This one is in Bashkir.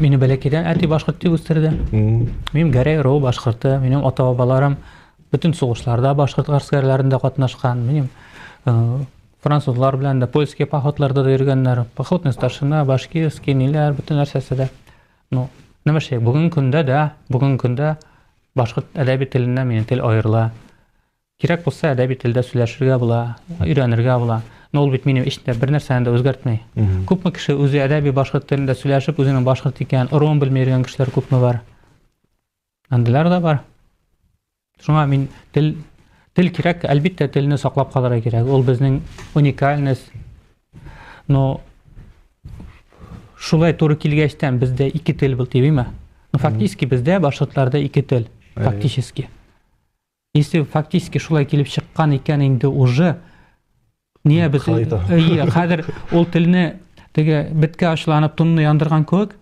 Мине бәләкәйҙән әти башҡорт тип үҫтерҙе. Минең Гәрәй ырыуы башҡорто, минең ата-бабаларым бөтөн суғышларҙа башҡорт ғәскәрҙәрендә ҡатнашҡан. Минең французлар белән дә польский походларҙа да йөрөгәндәр. Походный старшина, башкирский, ниләр, бөтөн нәрсәсе дә. Ну, нәмә шәй, бөгөнгө көндә башҡорт әҙәби теленән минең тел айырыла. Кирәк булса, әҙәби телдә сөйләшергә була, өйрәнергә була. Но ул бит минең эштә бер нәрсәне дә үҙгәртмәй. Күпме кеше үҙе әҙәби башҡорт телендә сөйләшеп, үҙенең башҡорт икәнен, ырыуын белмәй йөрөгән кешеләр күпме бар. Андыйлар да бар. Шуңа мин тел кирәк, әлбиттә, телне саҡлап ҡалырға кирәк. Ул беҙҙең уникальность. Но шулай туры килгәстән беҙҙә ике тел был тип. Но фактически беҙҙә башҡортларҙа ике тел. Фактически. Если фактически шулай килеп сыҡҡан икән инде уже, ниңә беҙ Ҡайта. Эйе, хәҙер ул телне теге беткә асыуланып тунны яндырған кеүек.